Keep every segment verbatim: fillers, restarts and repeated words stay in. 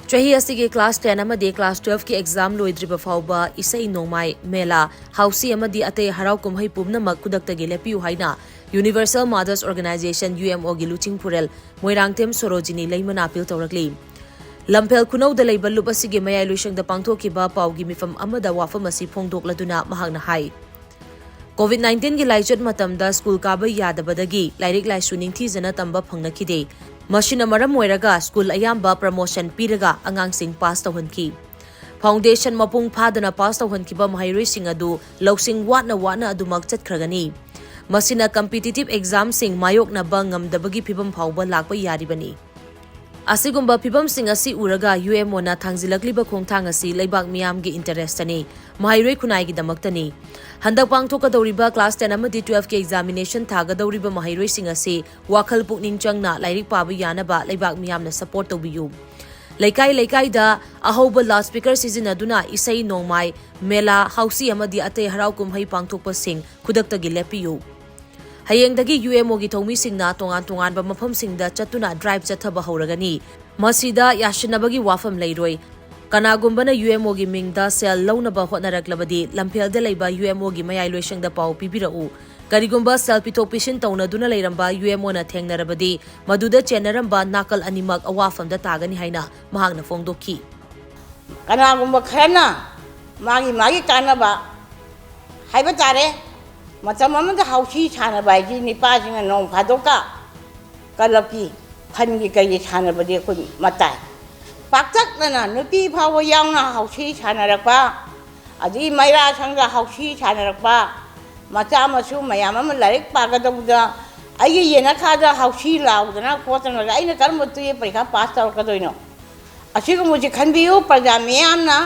ꯆꯍꯤ ꯑꯁꯤꯒꯤ class ten ꯑꯃꯗꯤ class twelve ꯀꯤ exam ꯂꯣꯏꯗ꯭ꯔꯤꯕ ꯐꯥꯎꯕ ꯏꯁꯩ ꯅꯣꯡꯃꯥꯏ, ꯃꯦꯂꯥ, ꯍꯥꯎꯁꯤ ꯑꯃꯗꯤ ꯑꯇꯩ ꯍꯔꯥꯎ ꯀꯨꯝꯍꯩ ꯄꯨꯝꯅꯃꯛ ꯈꯨꯗꯛꯇꯒꯤ ꯂꯦꯞꯄꯤꯌꯨ ꯍꯥꯏꯅ Universal Mothers Organization, U M O ꯒꯤ ꯂꯨꯆꯤꯡ ꯄꯨꯔꯦꯜ ꯃꯣꯏꯔꯥꯡꯊꯦꯝ ꯁꯣꯔꯣꯖꯤꯅꯤ ꯂꯩꯃꯅ appeal ꯇꯧꯔꯛꯂꯤ꯫ ꯂꯝꯐꯦꯜ ꯈꯨꯅꯧꯗ ꯂꯩꯕ ꯂꯨꯞ ꯑꯁꯤꯒꯤ ꯃꯌꯥꯏ ꯂꯣꯏꯁꯪꯗ ꯄꯥꯡꯊꯣꯛꯈꯤꯕ ꯄꯥꯎꯒꯤ ꯃꯤꯐꯝ ꯑꯃꯗ ꯋꯥꯐꯝ ꯑꯁꯤ ꯐꯣꯡꯗꯣꯛꯂꯗꯨꯅ ꯃꯍꯥꯛꯅ ꯍꯥꯏ, COVID nineteen ꯒꯤ ꯂꯥꯏꯆꯠ ꯃꯇꯝꯗ ꯁ꯭ꯀꯨꯜ ꯀꯥꯕ ꯌꯥꯗꯕꯗꯒꯤ ꯂꯥꯏꯔꯤꯛ ꯂꯥꯏꯁꯨ ꯅꯤꯡꯊꯤꯖꯅ ꯇꯝꯕ ꯐꯪꯅꯈꯤꯗꯦ꯫ ꯃꯁꯤꯅ ꯃꯔꯝ ꯑꯣꯏꯔꯒ ꯁ꯭ꯀꯨꯜ ꯑꯌꯥꯝꯕ promotion ꯄꯤꯔꯒ ꯑꯉꯥꯡꯁꯤꯡ pass ꯇꯧꯍꯟꯈꯤ꯫ Foundation ꯃꯄꯨꯡ ꯐꯥꯗꯅ pass ꯇꯧꯍꯟꯈꯤꯕ ꯃꯍꯩꯔꯣꯏꯁꯤꯡ ꯑꯗꯨ ꯂꯧꯁꯤꯡ ꯋꯥꯠꯅ ꯋꯥꯠꯅ ꯑꯗꯨꯃꯛ ꯆꯠꯈ꯭ꯔꯒꯅꯤ꯫ ꯃꯁꯤꯅ competitive exam ꯁꯤꯡ ꯃꯥꯌꯣꯛꯅꯕ ꯉꯝꯗꯕꯒꯤ ꯐꯤꯚꯝ ꯐꯥꯎꯕ ꯂꯥꯛꯄ ꯌꯥꯔꯤꯕꯅꯤ꯫ ꯑꯁꯤꯒꯨꯝꯕ ꯐꯤꯚꯝꯁꯤꯡ ꯑꯁꯤ ꯎꯔꯒ U M O ꯅ ꯊꯥꯡꯖꯤꯜꯂꯛꯂꯤꯕ ꯈꯣꯡꯊꯥꯡ ꯑꯁꯤ ꯂꯩꯕꯥꯛ ꯃꯤꯌꯥꯝꯒꯤ interest ꯅꯤ, ꯃꯍꯩꯔꯣꯏ ꯈꯨꯟꯅꯥꯏꯒꯤꯗꯃꯛꯇꯅꯤ꯫ ꯍꯟꯗꯛ ꯄꯥꯡꯊꯣꯛꯀꯗꯧꯔꯤꯕ class ten ꯑꯃꯗꯤ twelve ꯀꯤ examination ꯊꯥꯒꯗꯧꯔꯤꯕ ꯃꯍꯩꯔꯣꯏꯁꯤꯡ ꯑꯁꯤ ꯋꯥꯈꯜ ꯄꯨꯛꯅꯤꯡ ꯆꯪꯅ ꯂꯥꯏꯔꯤꯛ ꯄꯥꯕ ꯌꯥꯅꯕ ꯂꯩꯕꯥꯛ ꯃꯤꯌꯥꯝꯅ support ꯇꯧꯕꯤꯌꯨ꯫ ꯂꯩꯀꯥꯏ ꯂꯩꯀꯥꯏꯗ ꯑꯍꯧꯕ loudspeaker ꯁꯤꯖꯤꯟꯅꯗꯨꯅ ꯏꯁꯩ ꯅꯣꯡꯃꯥꯏ, ꯃꯦꯂꯥ, ꯍꯥꯎꯁꯤ ꯑꯃꯗꯤ ꯑꯇꯩ ꯍꯔꯥꯎ ꯀꯨꯝꯍꯩ ꯄꯥꯡꯊꯣꯛꯄꯁꯤꯡ ꯈꯨꯗꯛꯇꯒꯤ ꯂꯦꯞꯄꯤꯌꯨ꯫ ꯍꯌꯦꯡꯗꯒꯤ U M O ꯒꯤ ꯊꯧꯃꯤꯁꯤꯡꯅ ꯇꯣꯉꯥꯟ ꯇꯣꯉꯥꯟꯕ ꯃꯐꯝꯁꯤꯡꯗ ꯆꯠꯇꯨꯅ drive ꯆꯠꯊꯕ ꯍꯧꯔꯒꯅꯤ꯫ ꯃꯁꯤꯗ ꯌꯥꯁꯤꯟꯅꯕꯒꯤ ꯋꯥꯐꯝ ꯂꯩꯔꯣꯏ꯫ ꯀꯅꯥꯒꯨꯝꯕꯅ U M O ꯒꯤ ꯃꯤꯡꯗ ꯁꯦꯜ ꯂꯧꯅꯕ ꯍꯣꯠꯅꯔꯛꯂꯕꯗꯤ ꯂꯝꯐꯦꯜꯗ ꯂꯩꯕ U M O ꯒꯤ ꯃꯌꯥꯏ ꯂꯣꯏꯁꯪꯗ ꯄꯥꯎ ꯄꯤꯕꯤꯔꯛꯎ꯫ ꯀꯔꯤꯒꯨꯝꯕ ꯁꯦꯜ ꯄꯤꯊꯣꯛ ꯄꯤꯁꯤꯟ ꯇꯧꯅꯗꯨꯅ ꯂꯩꯔꯝꯕ U M O ꯅ ꯊꯦꯡꯅꯔꯕꯗꯤ ꯃꯗꯨꯗ ꯆꯦꯟꯅꯔꯝꯕ ꯅꯥꯀꯜ ꯑꯅꯤꯃꯛ ꯑꯋꯥꯐꯝꯗ ꯇꯥꯒꯅꯤ ꯍꯥꯏꯅ ꯃꯍꯥꯛꯅ ꯐꯣꯡꯗꯣꯛꯈꯤ꯫ ꯀꯅꯥꯒꯨꯝꯕ ꯈꯔꯅ ꯃꯥꯒꯤ ꯃꯥꯒꯤ ꯀꯥꯟꯅꯕ ꯍꯥꯏꯕ ꯇꯥꯔꯦ, ꯃꯇꯝ ꯑꯃꯗ ꯍꯥꯎꯁꯤ ꯁꯥꯟꯅꯕ ꯍꯥꯏꯁꯤ ꯅꯤꯄꯥꯁꯤꯡꯅ ꯅꯣꯡ ꯐꯥꯗꯣꯛꯀ ꯀꯂꯕꯀꯤ ꯐꯟꯒꯤ ꯀꯩꯒꯤ ꯁꯥꯟꯅꯕꯗꯤ ꯑꯩꯈꯣꯏ ꯃꯇꯥꯏ꯫ ꯄꯥꯛꯇꯛꯅꯅ ꯅꯨꯄꯤ ꯐꯥꯎꯕ ꯌꯥꯎꯅ ꯍꯥꯎꯁꯤ ꯁꯥꯟꯅꯔꯛꯄ, ꯑꯗꯒꯤ ꯃꯩꯔꯥ ꯁꯪꯗ ꯍꯥꯎꯁꯤ ꯁꯥꯟꯅꯔꯛꯄ, ꯃꯆꯥ ꯃꯁꯨ ꯃꯌꯥꯝ ꯑꯃ ꯂꯥꯏꯔꯤꯛ ꯄꯥꯒꯗꯧꯕꯗ ꯑꯩꯒꯤ ꯌꯦꯅꯈꯥꯗ ꯍꯥꯎꯁꯤ ꯂꯥꯎꯗꯅ ꯈꯣꯠꯇꯅ ꯑꯩꯅ ꯀꯔꯝꯕ ꯇꯨꯌꯦ ꯄꯔꯤꯈꯥ ꯄꯥꯁ ꯇꯧꯔꯛꯀꯗꯣꯏꯅꯣ? ꯑꯁꯤꯒꯨꯝꯕꯁꯤ ꯈꯟꯕꯤꯌꯨ ꯄ꯭ꯔꯖꯥ ꯃꯤꯌꯥꯝꯅ꯫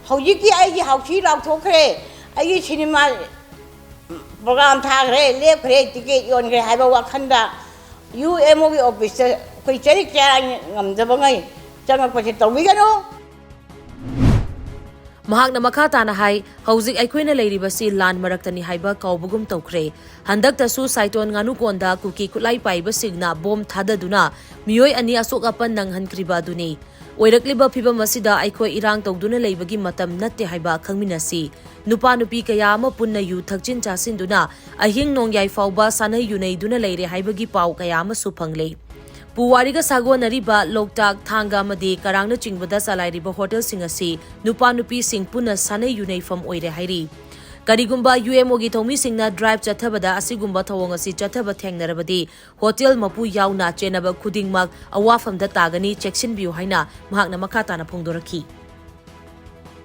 ꯍꯧꯖꯤꯛꯇꯤ ꯑꯩꯒꯤ ꯍꯥꯎꯁꯤ ꯂꯥꯎꯊꯣꯛꯈ꯭ꯔꯦ, ꯑꯩꯒꯤ ꯁꯤꯅꯦꯃꯥ ꯄ꯭ꯔꯣꯒ꯭ꯔꯥꯝ ꯊꯥꯈ꯭ꯔꯦ, ꯂꯦꯞꯈ꯭ꯔꯦ, ꯇꯤꯀꯦꯠ ꯌꯣꯟꯈ꯭ꯔꯦ ꯍꯥꯏꯕ ꯋꯥꯈꯜꯗ U M O ꯒꯤ office ꯇ ꯑꯩꯈꯣꯏ ꯆꯔꯤꯛ ꯆꯔꯥꯡ ꯉꯝꯗꯕꯉꯩ ꯆꯪꯉꯛꯄꯁꯦ ꯇꯧꯕꯤꯒꯅꯨ꯫ ꯃꯍꯥꯛꯅ ꯃꯈꯥ ꯇꯥꯅ ꯍꯥꯏ, ꯍꯧꯖꯤꯛ ꯑꯩꯈꯣꯏꯅ ꯂꯩꯔꯤꯕꯁꯤ ꯂꯥꯟ ꯃꯔꯛꯇꯅꯤ ꯍꯥꯏꯕ ꯀꯥꯎꯕꯒꯨꯝ ꯇꯧꯈ꯭ꯔꯦ꯫ ꯍꯟꯗꯛꯇꯁꯨ ꯁꯥꯏꯇꯣꯟ ꯉꯥꯅꯨꯀꯣꯟꯗ ꯀꯨꯀꯤ ꯈꯨꯠꯂꯥꯏ ꯄꯥꯏꯕꯁꯤꯡꯅ ꯕꯣꯝ ꯊꯥꯗꯗꯨꯅ ꯃꯤꯑꯣꯏ ꯑꯅꯤ ꯑꯁꯣꯛ ꯑꯄꯟ ꯅꯪꯍꯟꯈ꯭ꯔꯤꯕ ꯑꯗꯨꯅꯤ꯫ ꯑꯣꯏꯔꯛꯂꯤꯕ ꯐꯤꯚꯝ ꯑꯁꯤꯗ ꯑꯩꯈꯣꯏ ꯏꯔꯥꯡ ꯇꯧꯗꯨꯅ ꯂꯩꯕꯒꯤ ꯃꯇꯝ ꯅꯠꯇꯦ ꯍꯥꯏꯕ ꯈꯪꯃꯤꯟꯅꯁꯤ꯫ ꯅꯨꯄꯥ ꯅꯨꯄꯤ ꯀꯌꯥ ꯑꯃ ꯄꯨꯟꯅ ꯌꯨ ꯊꯛꯆꯤꯟ ꯆꯥꯁꯤꯟꯗꯨꯅ ꯑꯍꯤꯡ ꯅꯣꯡꯌꯥꯏ ꯐꯥꯎꯕ ꯁꯥꯟꯅꯩ ꯌꯨꯅꯩꯗꯨꯅ ꯂꯩꯔꯦ ꯍꯥꯏꯕꯒꯤ ꯄꯥꯎ ꯀꯌꯥ ꯑꯃꯁꯨ ꯐꯪꯂꯦ꯫ ꯄꯨꯋꯥꯔꯤꯒ ꯁꯥꯒꯣꯟꯅꯔꯤꯕ ꯂꯣꯛꯇꯥꯛ, ꯊꯥꯡꯒ ꯑꯃꯗꯤ ꯀꯔꯥꯡꯅꯆꯤꯡꯕꯗ ꯆꯂꯥꯏꯔꯤꯕ ꯍꯣꯇꯦꯜꯁꯤꯡ ꯑꯁꯤ ꯅꯨꯄꯥ ꯅꯨꯄꯤꯁꯤꯡ ꯄꯨꯟꯅ ꯁꯥꯟꯅꯩ ꯌꯨꯅꯩꯐꯝ ꯑꯣꯏꯔꯦ ꯍꯥꯏꯔꯤ꯫ ꯀꯔꯤꯒꯨꯝꯕ ꯌꯨ ꯑꯦꯝ ꯑꯣꯒꯤ ꯊꯧꯃꯤꯁꯤꯡꯅ ꯗ꯭ꯔꯥꯏꯚ ꯆꯠꯊꯕꯗ ꯑꯁꯤꯒꯨꯝꯕ ꯊꯧꯑꯣꯡ ꯑꯁꯤ ꯆꯠꯊꯕ ꯊꯦꯡꯅꯔꯕꯗꯤ ꯍꯣꯇꯦꯜ ꯃꯄꯨ ꯌꯥꯎꯅ ꯆꯦꯟꯅꯕ ꯈꯨꯗꯤꯡꯃꯛ ꯑꯋꯥꯐꯝꯗ ꯇꯥꯒꯅꯤ, ꯆꯦꯛꯁꯤꯟꯕꯤꯌꯨ ꯍꯥꯏꯅ ꯃꯍꯥꯛꯅ ꯃꯈꯥ ꯇꯥꯅ ꯐꯣꯡꯗꯣꯔꯛꯈꯤ꯫